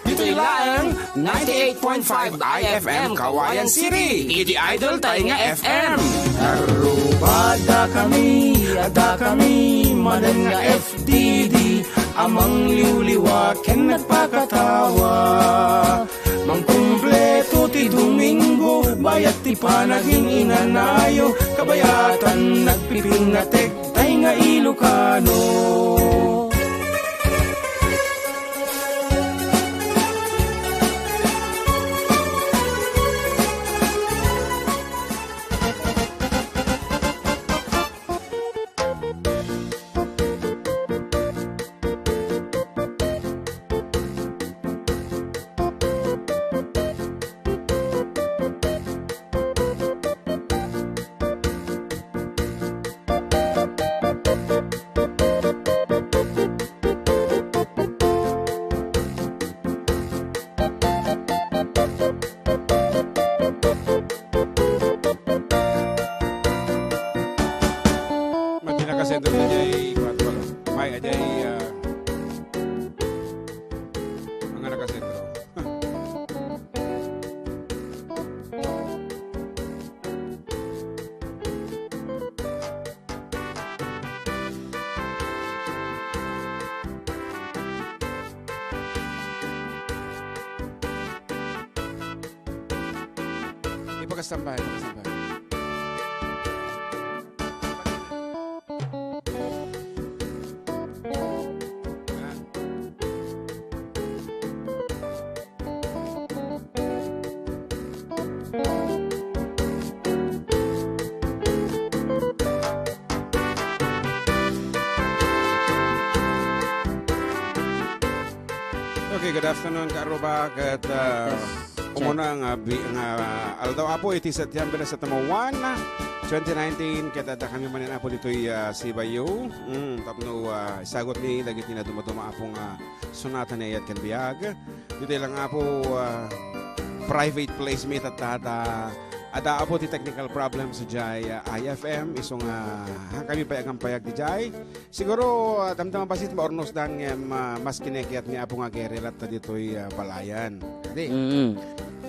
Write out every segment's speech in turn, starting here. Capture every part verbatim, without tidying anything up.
Ditoy laeng ninety-eight point five I F M Kawayan City. Iti idol tayo nga F M. Karubada kami, ada kami, manen nga F D D, amang liwliwa ken nagpakatawa. Mangkumpleto ti Domingo, bayat ti panagin-inanayo, kabayatan nagpipinnatek, tay nga Ilocano. Madi nakasentro na jay kuan, walo. May ajay, ah, mga nakasentro. Ipakastambay, ipakastambay. Okay, good afternoon, Karuba, ket, uh, Yes. Check. Umuna nga bi-, nga aldaw, Apo, iti September sa tamawan, twenty nineteen, ket adda kami manen, Apo, ditoy, uh, Sibayo. Mm, tapno, uh, isagut mi dagiti nadumaduma, Apo, nga sunatan ni ayat ken biag. Ditoy lang, Apo, ah, private place mi tatta, ta adda, Apo, ti technical problems jay, ah, I F M, isu nga, ah, kami pay agampayag dijay. Siguro, ah, damdama bassit maurnosdan ngem, ah, mas kinekayat ni Apo nga agrelat ta ditoy, ah, balayan. Di? Mm.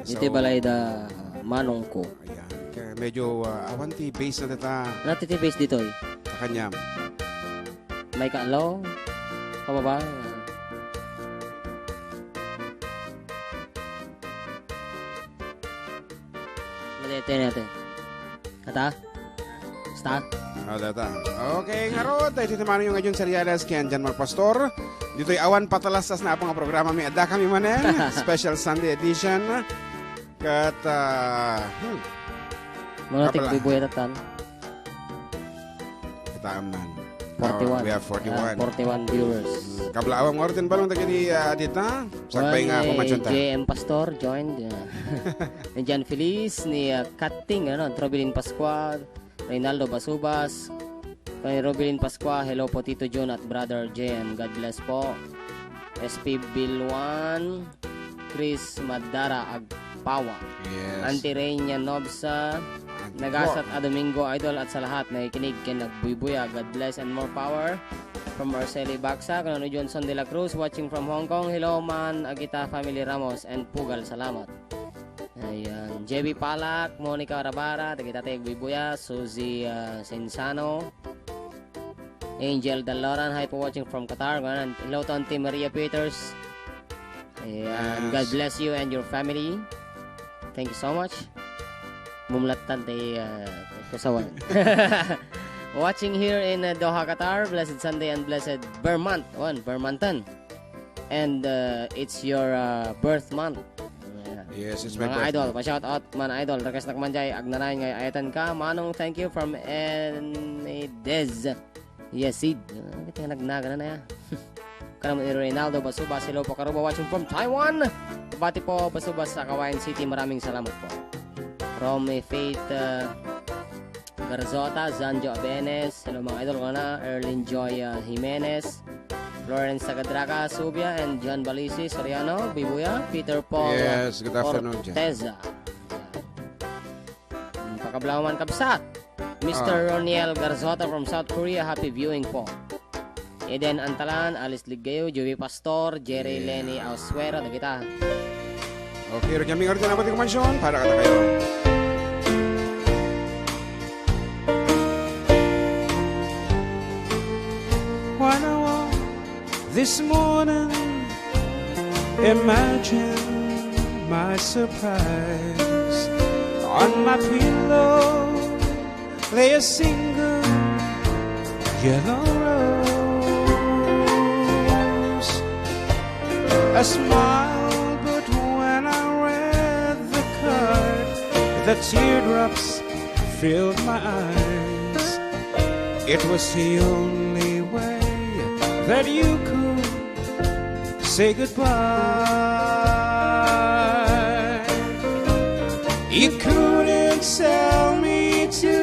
So, iti balay da manongko. Ayan. Kaya medyo, ah, awan ti bass na data. Nati ti bass ditoy. Kanyam. May kaalaw. Pababa. Madete natin. Ata? Sta? Ah, data. Okay, ngarud, iti ti mano yung ngayon seriales ken Jan Mark Pastor. Ditoy awan patalastas na apong programa mi. Adda kami manen. Special Sunday edition. Kat, ah, hmm. Mga Kabla- tigbubuya tatan. Kita man. Forty-one. Oh, we have forty-one. Ah, forty-one viewers. Mm, kablaawam nga urutin balong dagiti, ah, dita. Sakbay nga ako, eh, Machunta. J M Pastor joined, ah. Ni John Feliz, ni, ah, Katting, ano, Trobilin Pascual, Reynaldo Basubas, kay Robilin Pascua, hello po, Tito Jun at Brother J M. God bless po. S P Bilwan, Chris Madara Agpawa. Yes. Auntie Reina Nobsa, Auntie Nagasat Bo. A Domingo, Idol, at sa lahat nakikinig ken nagbuybuya. God bless and more power. From Arceli Baksa, kano ni Johnson de la Cruz, watching from Hong Kong. Hello man, Agita family Ramos and Pugal. Salamat. Ayan. J B Palak, Monica Rabara, dagita ti agbuybuya, Suzy, ah, Sensano, Angel Daloran, hi po, watching from Qatar. Ganan, hello to Auntie Maria Peters. Ayan. Yes. God bless you and your family. Thank you so much. Mumlatan ti, ah, kasawan. Watching here in, uh, Doha, Qatar. Blessed Sunday and blessed Vermont. One, Vermonton. And, uh, it's your, uh, birth month. Ayan. Yes, it's my birth month. Mga idol, pa-shout out man, idol. Request na man jay, agnanayon nga ayatan ka. Manong, thank you from Enidez Yasid. Ah, kita nga nagnaga na na ya. Kanam ni Reynaldo Basuba, hello po, Karuba, watching from Taiwan. Bati po, Basuba sa Kawayan City. Maraming salamat po. From, eh, Faith, uh, Garzota, Zanjo Abenes, hello mga idol ko na, Erlin Joy, uh, Jimenez, Florence Sagadraca, Subia, and John Balisi Soriano, Bibuya, Peter Paul, yes, good afternoon, John. Orteza. Hmm, pakablaw man, kabsat. Mister Ah. Roniel Garzota from South Korea, happy viewing po. Eden Antalan, Alice Liggayo, Joey Pastor, Jerry Yeah. Lenny Ausuero, dagita. Okay, Ricky Amigo, ito na pati kumansyon para kadakayo. When I woke this morning, imagine my surprise. On my pillow lay a single yellow rose. I smiled, but when I read the card, the teardrops filled my eyes. It was the only way that you could say goodbye. You couldn't tell me to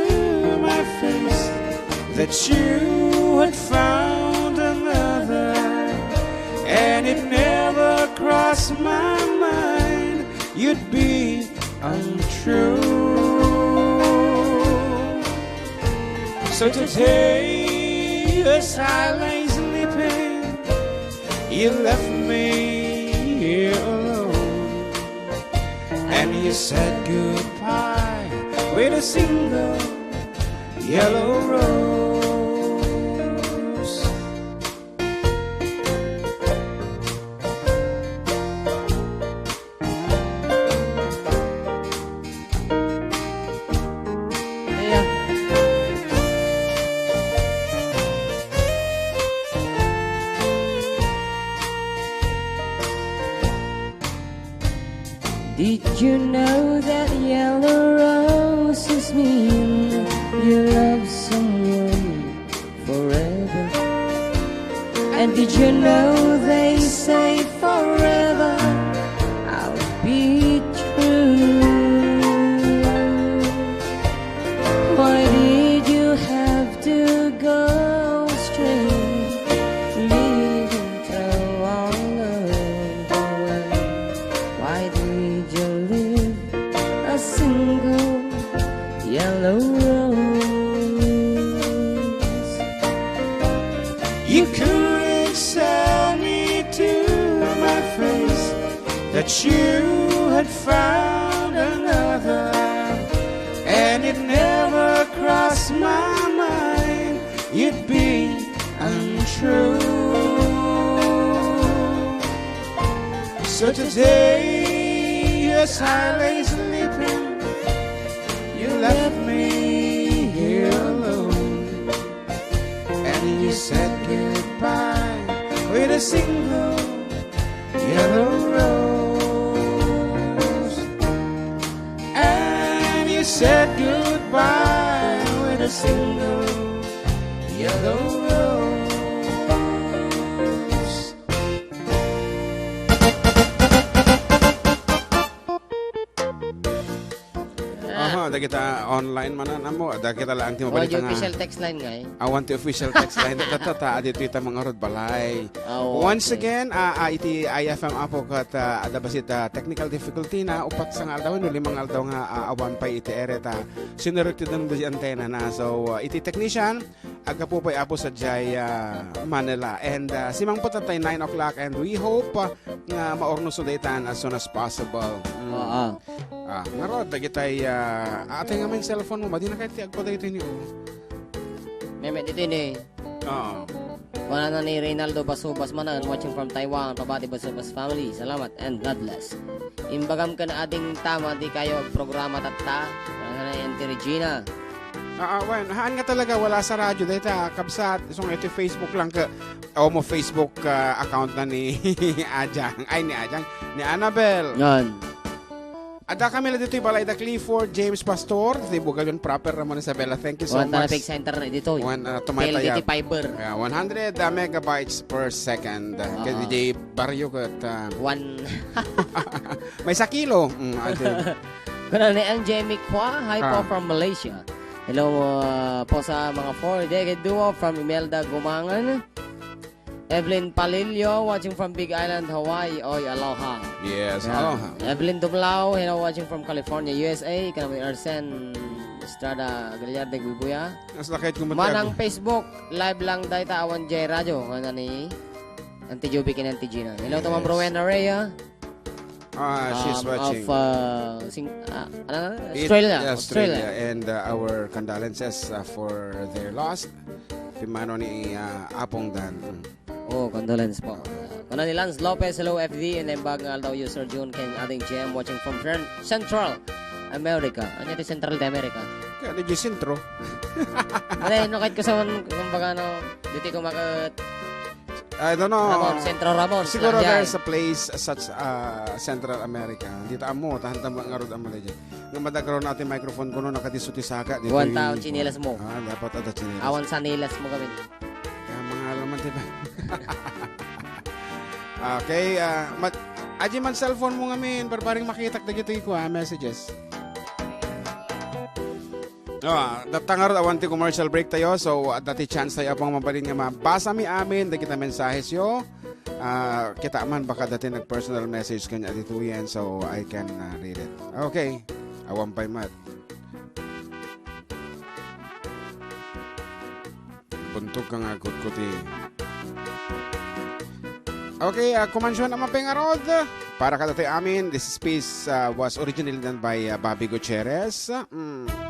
my face that you had found another, and it never crossed my mind you'd be untrue. So today, as I lay sleeping, you left me here alone, and you said goodbye with a single yellow rose. Did you know that yellow roses mean you love someone forever? And did you know they say forever? I'll be true. Why did you have to go astray, leaving through all of the world? Why did you leave a single yellow rose? You couldn't tell me to my face that you had found another, and it never crossed my mind you'd be untrue. So today, as I lay sleeping, you left me here alone, and you said goodbye with a single yellow rose. And you said goodbye with a single yellow rose. Aha, dagita online man, ano mo, dagita lang ti Oh, mabalita di nga. Official text line nga eh. Awan ti official text line. Tata, ta, adito ita mga rod balay. Ah, oo, Once okay. again, ah, ah, iti I F M apo kat, ah, adda bassit, ah, technical difficulty na, upat sa nga aldaw, no, lima nga aldaw nga, ah, awan pay iti ere ta. Sinurektidan da di antena na. So, ah, iti technician, aggapu pay apo sa jay, ah, Manila. And, ah, simangpet tayo nine o'clock and we hope, ah, nga maurnos daytan as soon as possible. Mm. Oo. Ah, ngarud, dagitay, ah, atay nga may cellphone mo, madi na kayo ti agpa daytoy ni, oh. Meme, dito ni. Oo. Wala na ni Reynaldo Basubas man, watching from Taiwan. Pabati Basubas family. Salamat and God bless. Imbagam ken ading tama, di kayo agprograma tatta. Wala na ni Auntie Regina. Ah, ah, wen, haan nga talaga, wala sa radyo. Dayta, kabsat, isung iti Facebook lang ka, o mo Facebook, ah, account na ni Ajang. Ay, ni Ajang. Ni Annabel. Yan. Adda kami la ditoy balay da Clifford James Pastor, ti Bugalyon proper, Ramon Isabela. Thank you so One much. Traffic center na ditoy. One, uh, tumaytay Tel D T up. Fiber. Yeah, one hundred, uh, megabytes per second. Uh, Oo. Kaya di baryo kat, uh, One. May sa kilo. Mm, ate. Kuna ni L J Mikwa, hi po Ah. from Malaysia. Hello, uh, po sa mga four Decade Duo from Imelda Gumangan. Evelyn Palillo, watching from Big Island, Hawaii. Oy, aloha. Yes, yeah. Aloha. Evelyn Dublao, hello, watching from California, U S A. Kanami Arsen Estrada Gallarde, Guibuya. Manang Facebook, live lang dayta awan jay radio. Ngana ni Auntie Juby ken Auntie Gina. Hello to Ma'am Yes. Rowena Rhea. Ah, she's Um, watching. Of, uh, Sing-, ah, ano, ano? It-, Australia. Australia. Australia. And, uh, our condolences, uh, for their loss. Pimmano ni, uh, Apong Dan. Mm. Oh, condolence po. Kuna ni Lance Lopez, hello, F D, and then bag nga aldaw, user June, ken Ading J M, watching from Fern-, Central America. Ania ti Central de America? Kaya di Centro. Ano, no, kahit ko sa man, kumbaga, no, dito ko maka- I don't know. Ramon, Centro Ramon, Siguro Lanjay. There's a place such, uh, Central America. Dito amo, tahan tama nga road amo dyan. Nga madagro na ating microphone ko no, nakadiso ti saka. Dito Buwan yung taon, tsinelas mo. Ah, dapat ada tsinelas. Awan sanilas mo kami. Kaya mga alaman, di ba? Okay, ah, mat-, aji man cellphone mo ngamin, barbaring makitak dagiti ko, ah, messages. Ah, datta ngarud, awan ti commercial break tayo. So, adda ti chance tayo apong mabalin nga mabasa mi amin dagiti mensahes yo. Ah, kita man baka dati nag-personal message kanya ditoyen, so I can, ah, read it. Okay. Awan pay mat. Buntog ka nga, kutkuti. Okay, ah, kumansiyon naman pa yung arod. Para kadati amin, this piece, ah, was originally done by, ah, Bobby Gutierrez. Mm.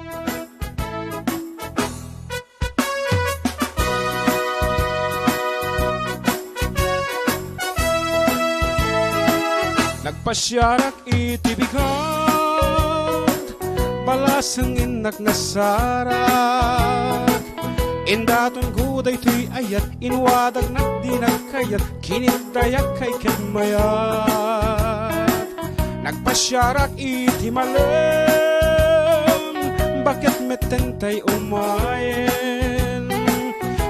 Nagpasiarak iti bigat, balasang innak nasarak. Indaton ko daytoy ayat, inwadagnak di nagkayat, kinitdayak kay ket mayat. Nagpasiarak iti malem, baket metten tay umayen.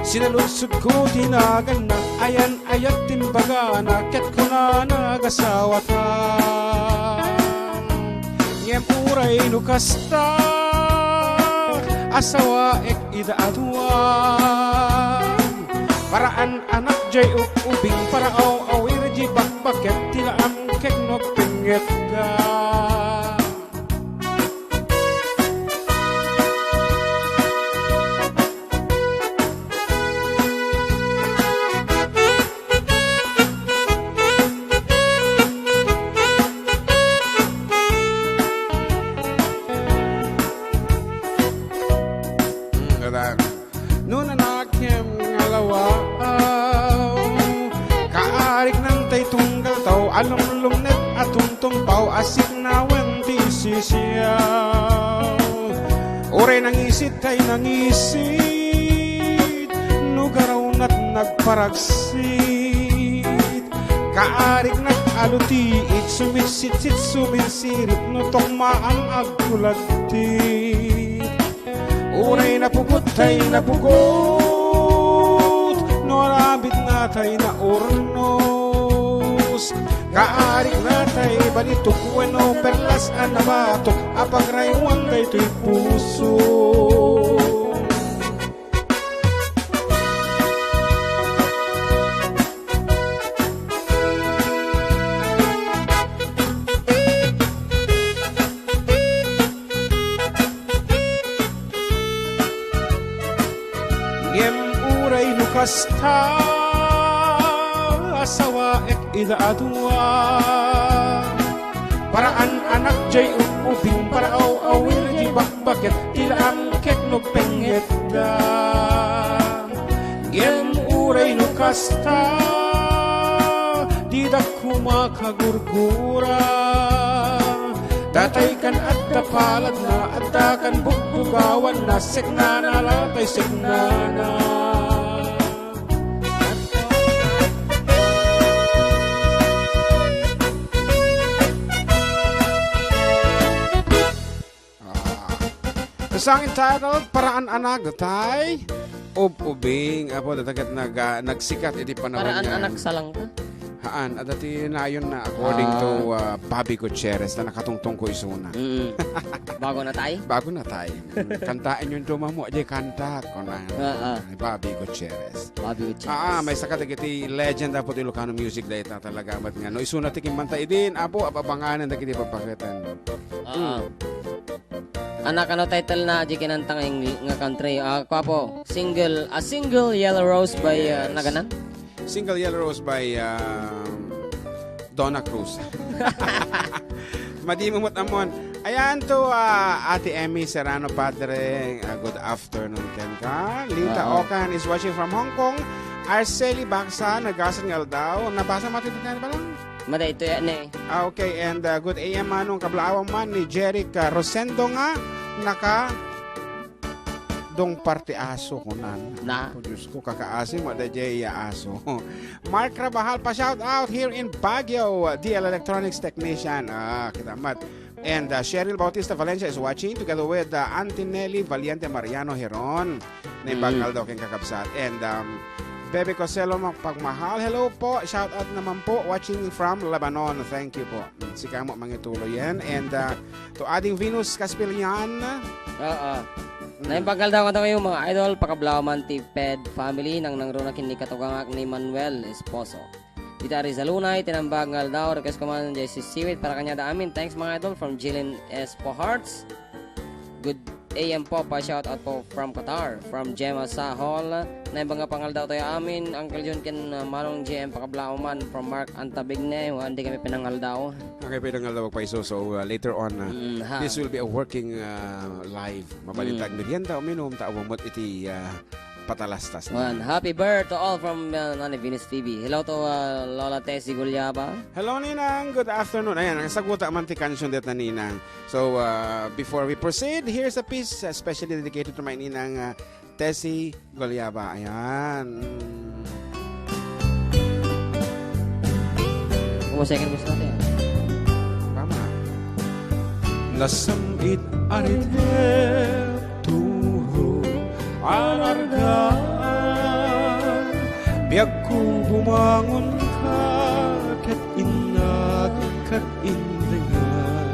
Sinaludsod ko ti naganna, ayan ayat timbagana, ket kunana, "Gasawatan." Ngem uray no kasta, asawaek ida a dua. Paraan anak jay uk-ubing, paraaw-awir jay bakbaket, ti laam kek no pengngetta. Mm, gadan. No nanakem nga lawaaw, kaariknan tay tunggal taw, alumlumnet a tungtumpaw, asiknawen ti sisiaw. Uray nangisit tay nangisit, no garawnat nagparagsit. Kaariknak a lutiit, sumitsisit, suminsirit, no tukmaam agkulagtit. Uray napugot tay napugot, no arabitna tay naurnos. Kaarikna tay balitok wenno perlas a nabatok a pagraywan daytoy puso. Ngem uray no kasta, asawaek ida a dua. Paraan anak jay uk-ubing, paraaw-awir jay bakbaket, ti laam kek no pengngetta. Ngem uray no kasta, didak koma kagurgura. Datay kan adda paladna, adda kan bugbugawanna, seknana la tay seknana. Ah. The song entitled Paraan Anak, tay ub-ubing. Apo, dataket nag-, ah, nagsikat iti panawen Paraan nga anak, salang ka? Haan, adda ti nayonna, according Ah. to, uh, Bobby Gutierrez, ta nakatungtong ko isuna. Mm. Bago natay? Bago natay. Mm. Kantaen yon duma mo, di kanta, kuna. Ah, ah. Bobby Gutierrez. Bobby Gutierrez. Ah, ah, maysa kadagiti legend apo ti Ilocano music dayta talaga, met nga no isuna ti kimmanta idin, apo, abanganen dagiti pagpakatan. Ah, ah. Mm. Anak, ano title na di kinanta nga ing-, nga country? Ah, kwapo, single, a single yellow rose by, ah, Yes. naganan? Single Yellow Rose by, um, Donna Cruz. Madi mo met ammon. Ayan to, ah, Ate Emmy Serrano Padre. Ah, good afternoon kenka. Lita Oo. Okan is watching from Hong Kong. Arceli Baksa, nagasan nga aldaw. Nabasa mo iti tiyan pa lang? Mada ito yan eh. Ah, okay. And, ah, good A M Manong, kablaawan man ni Jeric, ah, Rosendo nga naka dong parte aso, kunan. Na? Oh, Diyos ko, kakaasi mo, da jay aso. Mark Rabahal, pa-shout out here in Baguio, D L Electronics Technician. Ah, kita mat. And, uh, Cheryl Bautista Valencia is watching together with, uh, Auntie Nelly Valiente Mariano Heron. Naimbag Mm. aldaw ken kakabsat. And, um, Bebe Coselo Pagmahal, hello po. Shout out naman po. Watching from Lebanon. Thank you po. Mm, sika mo mangituloy yan. And, uh, to Ading Venus Caspillan. Oo. Mm. Naimbag aldaw nga tayo, mga idol, pakablaaw man ti Ped family, nang nangruna kin ni katugangak ni Manuel Esposo. Dita Rizalunay, tinambag nga aldaw, request ko man, J C Siwit, para kanyada amin. Thanks, mga idol, from Jillian Espo Hearts. Good A M po, pa-shout out po from Qatar, from Gemma Sahol. Naimbag nga pangaldaw tayo amin, Uncle Jun ken, uh, Manong J M, pakablaaw man, from Mark Antabigne, wa, hindi kami pinangaldaw. Ang kayo pinangaldaw paiso, so, uh, later on, uh, Mm, ha. this will be a working, uh, live. Mabalintag Mm. merienda, uminom, ta awamot iti, uh, patalastas na. Wan, happy birth to all from, uh, Nanay Venus T V. Hello to, uh, Lola Tessie Gulyaba. Hello, Ninang. Good afternoon. Ayan, ang saguta man ti kansion deta, Ninang. So, uh, before we proceed, here's a piece, uh, specially dedicated to my Ninang, uh, Tessie Gulyaba. Ayan. Mm. Kung second best natin. Tama. Nasam-it a ritep turo a nargaan, biagko bumangon ka ket innak ket indengan.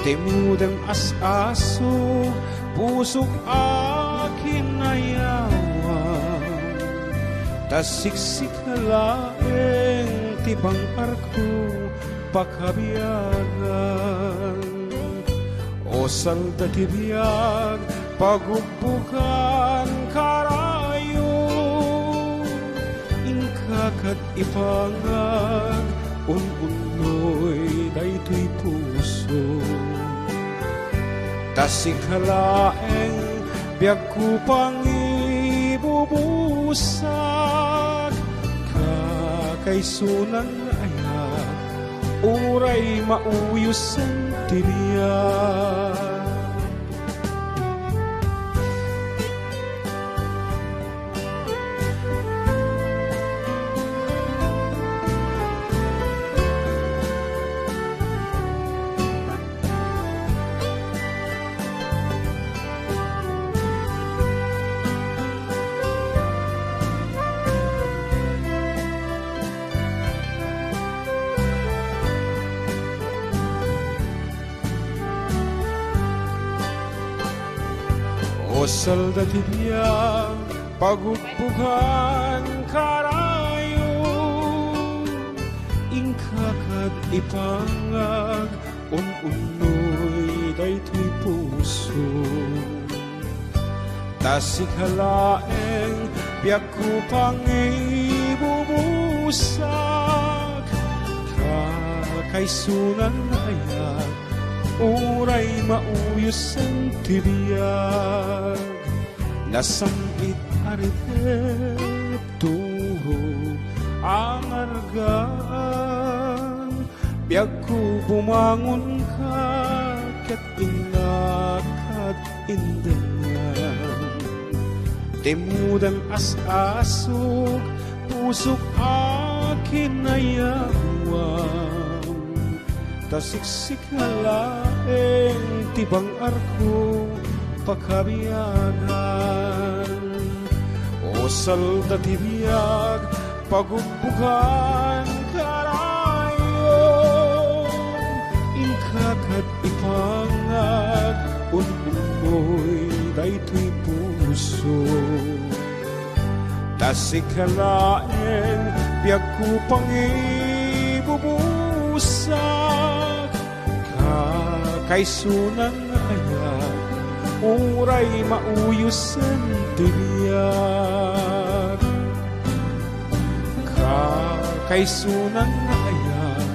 Timudem as-aso, pusok a kinayawam, ta siksika laeng ti bang-arko pakabiagan. O salda ti biag, pagubbugan karayo, inka ket ipangag, un-unnoy daytoy puso. Ta sika laeng biagko pangibubusak, kakaysunan nga ayat, uray mauyosen ti biag. O salda ti biag, pagubbugan karayo, inka ket ipangag, un-unnoy daytoy puso. Ta sika laeng biagko pangibubusak, kakaysunan nga ayat, uray mauyosen ti biag. Nasam-it a ritep turo a nargaan, biagko bumangon ka ket innak ket indengan. Timudem as-asok, pusok a kinayawam, ta siksika laeng ti bang-arko pakabiagan. O salda ti biag, Pagubbugan karayo, inka ket ipangag, un-unnoy daytoy puso. Ta sika laeng biagko pangibubusak, kakaisunang ayat, uray mauyosen ti biag. Kakaisunang ayat,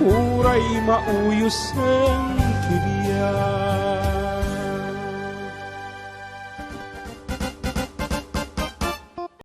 uray mauyosen ti biag.